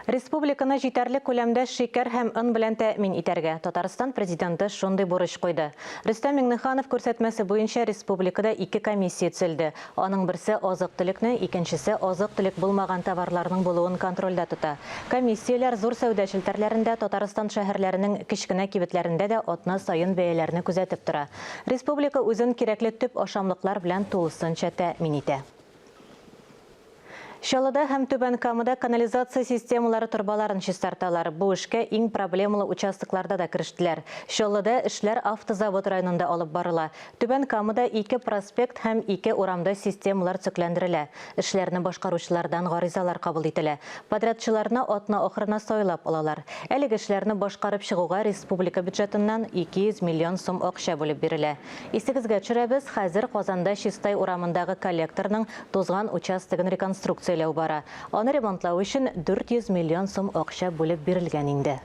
Республиканы җитәрлек күләмдә шикәр һәм он белән тәэмин итәргә Татарстан Президенты шундый бурыч куйды. Рөстәм Миңнеханов күрсәтмәсе буенча республикада ике комиссия төзелде. Аның берсе азык-төлекне, икенчесе азык-төлек булмаган товарларның булуын контрольдә тота. Комиссияләр зур сәүдә челтәрләрендә, Татарстан шәһәрләренең кечкенә кибетләрендә дә атна саен бәяләрне күзәтеп тора. Республика үзен кирәкле төп ашамлыклар белән тулысынча тәэмин итә. Чаллыда һәм Түбән Камада канализация системалары торбаларын чистарталар. Бу эшкә иң проблемалы участокларда да керештеләр. Чаллыда эшләр Автозавод районында алып барыла. Түбән Камада ике проспект һәм ике урамда системалар төзекләндерелә. Эшләрне башкаручылардан гаризалар кабул ителә. Подрядчыларны атна ахырына сайлап алалар. Әлеге эшләрне башкарып чыгуга республика бюджетыннан 200 миллион сум акча бүлеп бирелә. Исегезгә төшерәбез, хәзер Казанда Чистай урамындагы коллекторның тузган участогын реконструкцияләү бара. Аны ремонтлау өчен 400 миллион сум акча бүлеп бирелгән инде.